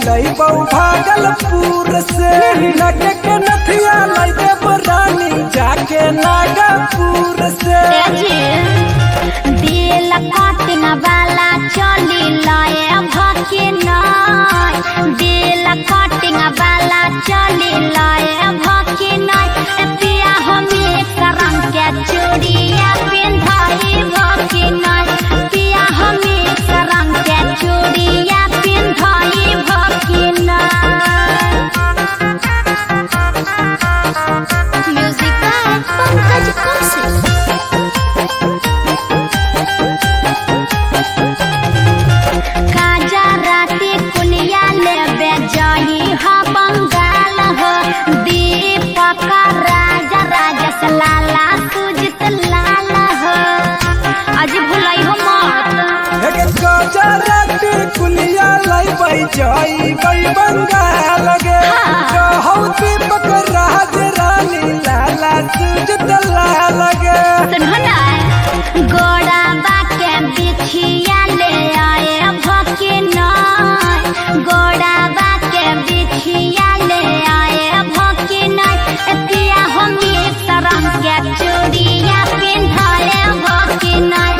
लइबौ भागलपुर से। नके के नथिया लै देब रानी जाके नागपुर से। दिल कटिंग वाला चली लए भके नय, दिल कटिंग वाला चली लए भके नय। पिया हम एक रंग के चूड़िया पिन्धाई भके नय, पिया हम एक रंग के चूड़िया पिन्धाई भके नय। Music by Pankaj Kaushik. काजा राती कुलिया लेबे जाई हा बंगाल हो, दीपक राजा राजस लाला सुजित लाल हो। आज भुलाई हो मत। एक गजरा कुलिया लइबै जइबै बंगाल गे। कहौ दीपक राज रानी लाला सुजत लाल गे। सुनो ना, गोड़ा बाके बिछिया ले आए भके नय, गोड़ा बाके बिछिया ले आए भके नय। पिया हम एक रंग के चूड़िया पिन्धाए भके नय,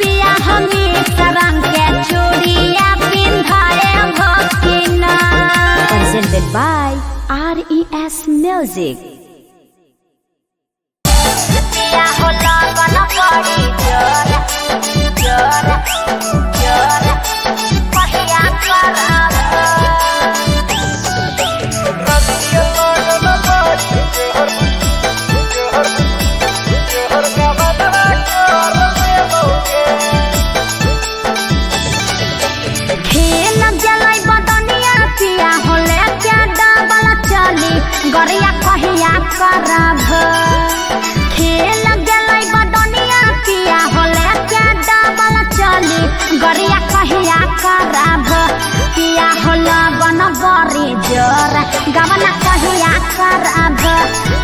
पिया हम एक रंग के चूड़िया पिन्धाए भके नय। Presented by RES Music. पिया हो लगन पड़ी जोर जोर जोर कहिया करब। खेल गेलै बदनिया पिया होले क्या डबल चली गरिया कहिया करब। खेल गेलै बदनिया पिया होले क्या डबल चली गरिया कहिया करब। पिया होल बन बरी जोर गवना कहिया करब।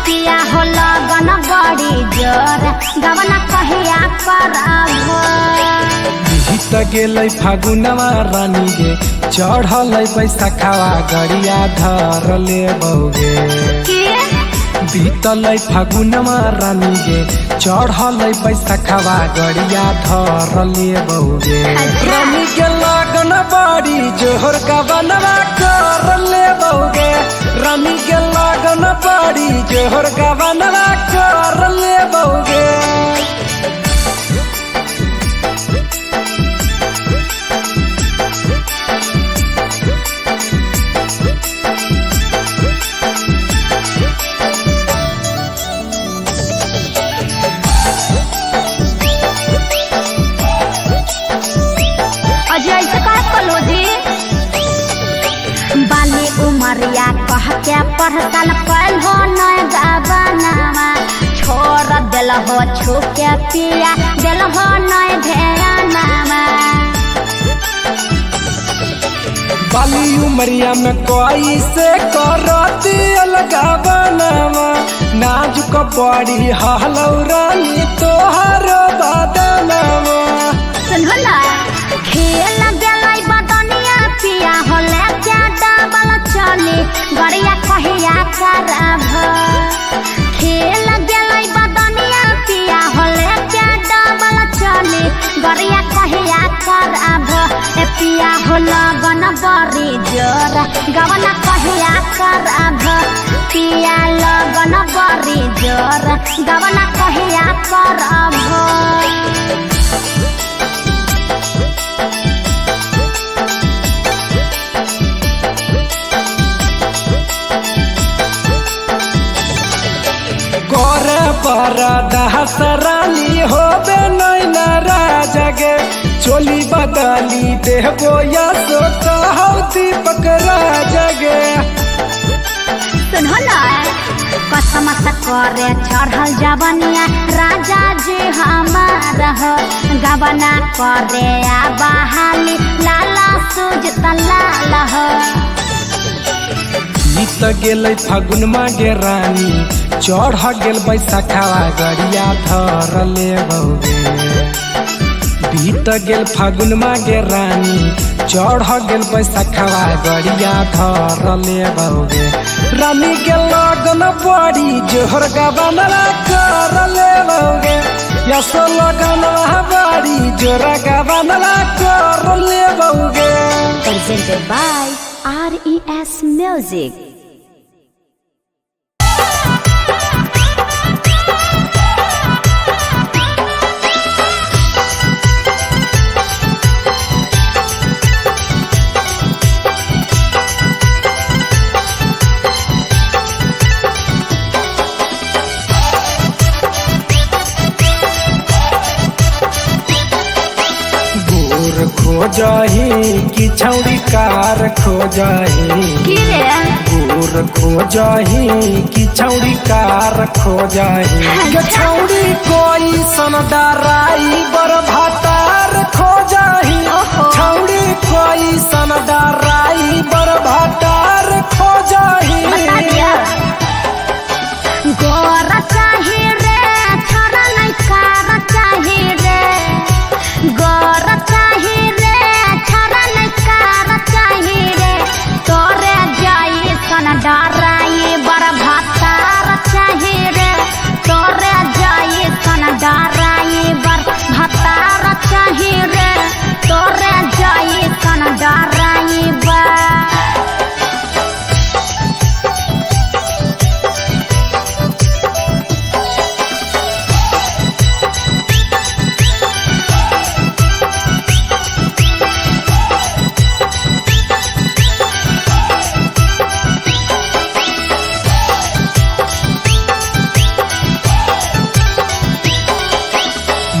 पिया होल बन बड़ी जोर गवना कहिया करब। बीत गेलै फागुनवा रानी गे, चढ़लै बैसखवा गड़िया धर ले बौगे। के बीतलै फागुनवा रानी गे, चढ़लै बैसखवा गड़िया धर ले बौगे। रानी के लगन बड़ी जोहर गवनवा कर ले बौगे। रानी के लगन बड़ी जोहर गवनवा कर ले बौगे। अजय ऐसे का कलो जी। बाली उमरिया कह के पढ़तल कल हो नय गावनावा, छोड़ दिल हो छू के पिया दिल हो नय ध्यानावा। बाली उमरिया में कोई से करती अलगा बनावा, नाजुक बड़ी हलौ रानी तोहर बदनावा। सुनो ना, खेल गेलै बदनिया पिया होले क्या डबल चली गरिया कहिया करब। खेल गेलै बदनिया पिया होले क्या डबल चली गरिया कहिया करब। ए पिया हो लगन बड़ी जोर गवना कहिया करब। पिया लगन बड़ी जोर गवना कहिया करब। करे पर दहस रानी होबे नैना राजगे, चोली बदली देहबो या सो कहौ दीपक राजगे। सुनो ना, कसम से करे चढ़ल जवनिया राजा जी हमार हो, गवना करे आ बहाली लाला सुजत लाल हो। बीत गेलै फागुन मागे रानी, चढ़ गेल बैसखवा गड़िया धर ले बौगे। बीत गेल फागुन मागे रानी, चढ़ गेल बैसखवा गड़िया धर ले बौगे। रानी के लगन बड़ी जोहर गबनवा कर ले बौगे। यसो लगन बड़ी जोर गबनवा कर ले बौगे। Presented by RES Music. गोर खोजही कि छौरी कार खोजही? की रे? गोर खोजही कि छौरी कार खोजही? के छौरी कोई सनदाराई बर भातार खोजही। छौरी कोई सनदाराई बर भातार खोजही। बता दिया। गोर चाही रे छोरा नहीं कार चाही रे। गोर चाही रे छोरा नहीं कार चाही रे। तोरे जाई सन डराई बर भातार चाही रे। तोरे जाई सन डराई बर भातार चाही रे। तोरे जाई सन डराई बर।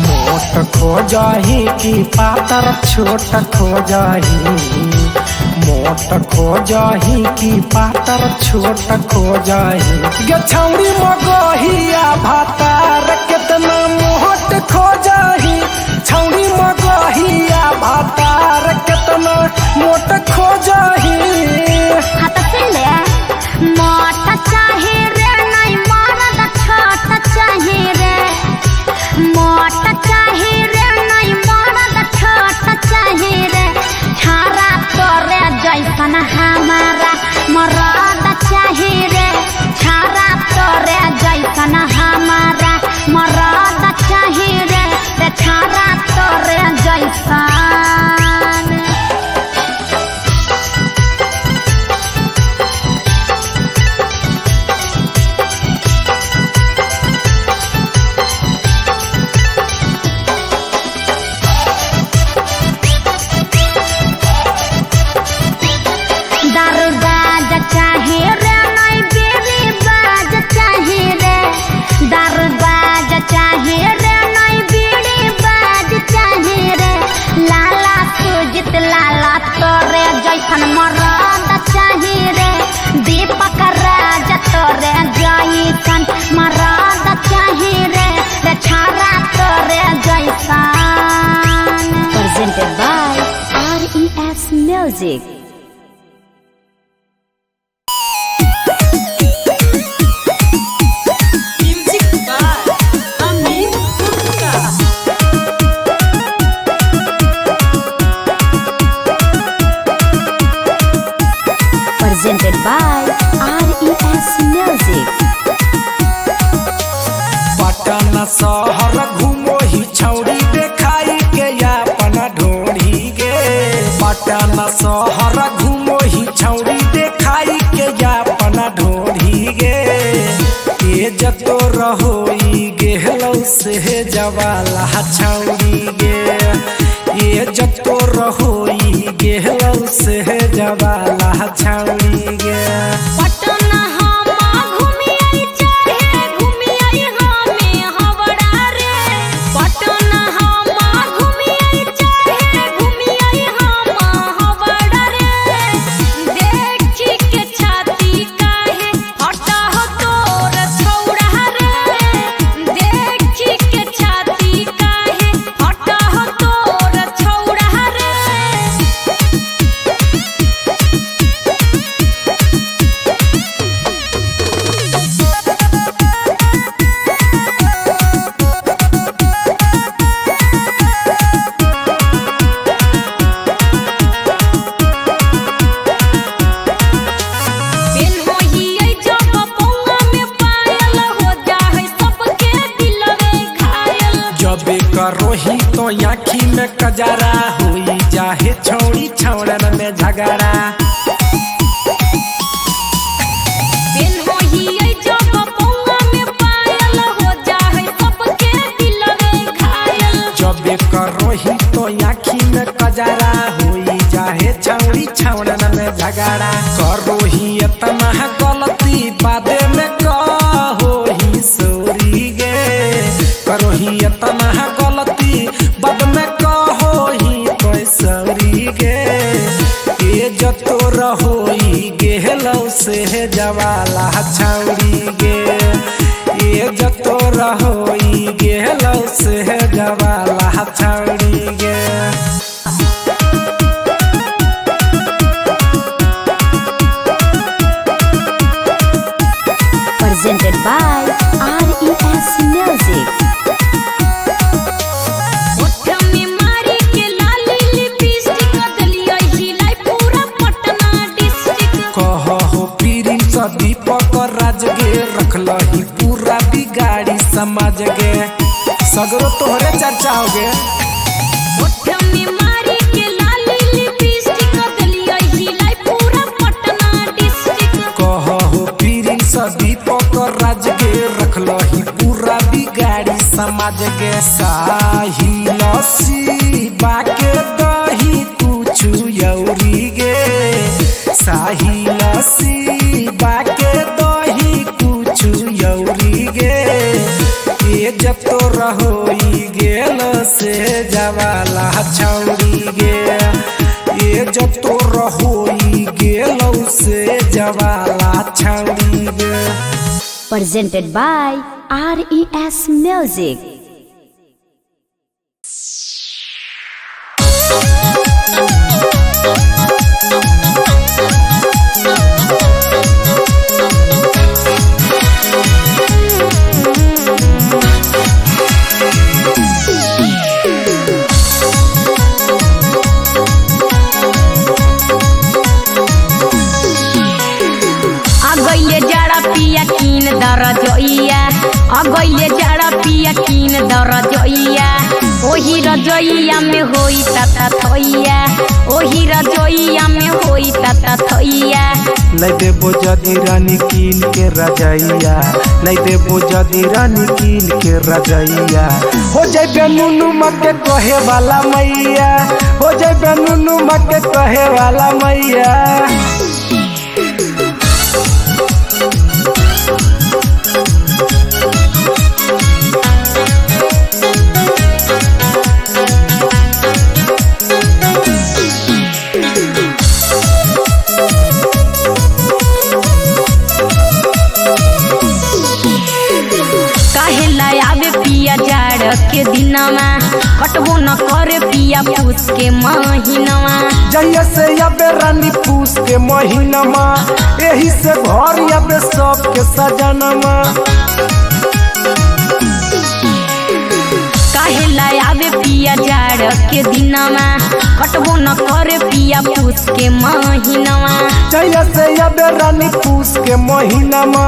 मोट खोजही कि पातर छोट खोजही? मोट खोजही कि पातर छोट खोजही? गे छौरी मगहिया भातार केतना मोट खोजही। छौरी मगहिया भातार केतना मोट खोजही। हाँ तो सुन ले। मोटा चाही रे नहीं मरद छोटा चाही रे। मोटा चाही रे नहीं मरद छोटा चाही रे। छारा तोरे जैसन हमारा मरद चाही रे। छारा तोरे जैसन हमारा मरद चाही रे। रे छारा तोरे जैसन। दारू बाज चाहे रे नहीं बीड़ी बाज चाहे रे। दारू बाज चाहे रे नहीं बीड़ी बाज चाहे रे। लाला सुजित लाला तोरे जैसन मरद चाहे रे। दीपक राज तोरे जैसन मरद चाहे रे। रे छारा तोरे जैसन। Presented by RES Music. Music by Amit Gupta. Presented by RES Music. Patna शहर घूमोही छौरी देखाई के अपना ढोढ़ी गे। पटना शहर घूमोही छौरी देखाई के अपना ढोढ़ी गे। ए जतो रहोई गेहलौ से जवाला छौरी गे। ए जतो रहोई गेहलौ से जवाला छौरी गे। पटना हम घूमियाई चाहे घूमियाई हमें हवड़ा रे। पटना हम घूमियाई चाहे घूमियाई हम हवड़ा रे। देखी के छाती काहे हटा हो तोर छौड़ा रे। देखी के छाती काहे हटा हो तोर छौड़ा रे। में कजरा हुई जाहे छौड़ी छौड़न में झगड़ा। पेन्होहियै जब पौआ में पायल हो जाहै सबके दिलवे घायल। जबे करोही तो आँखी में कजरा हुई जाहे छौड़ी छौड़न में झगड़ा। करोही इतना गलती बादे में कहोही सोरी गे। करोही इतना गलती बाद में कहोही तो सॉरी गे। ए जतो रहोई गेहलौ से जवाला छौड़ी गे। ए जतो रहोई गेहलौ से जवाला छौड़ी गे। Presented by RES Music. ओठ में मारी के लाली लिपस्टिक देलियै हिलाई पूरा पटना डिस्ट्रिक्ट। कहो पीरिन स दीपक राज गे रखलही पूरा बिगाड़ी समाज गे। सगरो तोहरे चर्चा हो गे। ओठ में मारी के लाली लिपस्टिक देलियै हिलाई पूरा पटना डिस्ट्रिक्ट। कहो पीरिन स दीपक राज गे रखलही पूरा बिगाड़ी समाज गे। साहिल शिवा के दही कुछु यौरी गे। साहिल शिवा के दही कुछु यौरी गे। ए जतो रहोई गेल से जवाला छौड़ी गे। ए जतो रहोई गेल से जवाला छौड़ी गे। Presented by RES Music. अगैले जड़ा पिया कीन दरजइया अगैले जड़ा पिया कीन दरजइया ओही रजइया में होई ताता थइया ओही रजइया में होई ताता थइया। नहीं देबो जदी रानी कीन के रजैया नहीं देबो जदी रानी कीन के रजैया। हो जाइबे नुनू मके कहे वाला मैया हो जाइबे नुनू मके कहे वाला मैया। काहे आवे पिया जाड़ के दिनवा कटबो न करे पिया पूस के महीनवा। जइया से आबे रानी पूस के महीनमा एही से घर आबे सबके सजनमा। काहे आवे पिया जाड़ के दिनवा कटबो न करे पिया पूस के महीनवा। जइया से आबे रानी पूस के महीनमा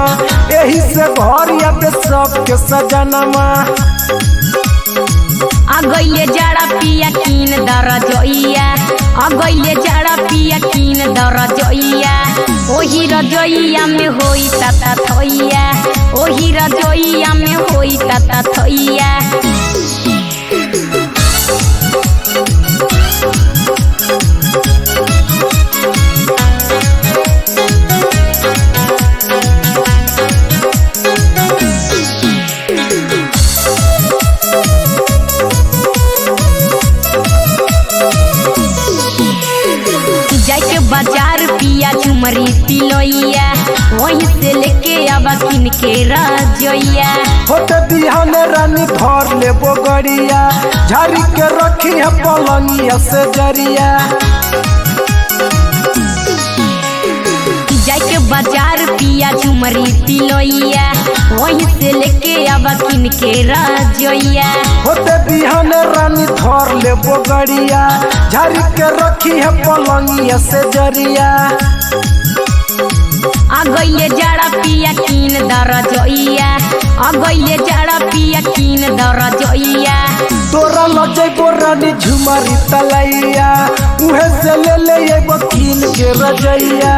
एही से घर आबे सबके सजनमा। अगैले जाड़ा पिया कीन दरजइया अगैले जाड़ा पिया कीन दरजइया ओही रजइया में होई ताता थइया ओही रजइया में होई ताता थइया। जाके बाजार पिया झुमरी तिलोइया वहीं से लेके आवा किन के रजइया। होते बिहान रानी धर लेबो गड़िया झाड़ी के रखी है पलंगिया से जरिया। जाके बाजार पिया झुमरी तिलोइया वहीं से लेके आवा किन के रजइया। होते बिहान रानी धर लेबो गड़िया झाड़ी के रखी है पलंगिया से जरिया। अगैले जाड़ा पिया कीन दरजइया अगैले जाड़ा पिया कीन दरजइया। तोरा लग जइबो रानी झुमरी तलैया, उहे से ले ले अइबो कीन के रजैया।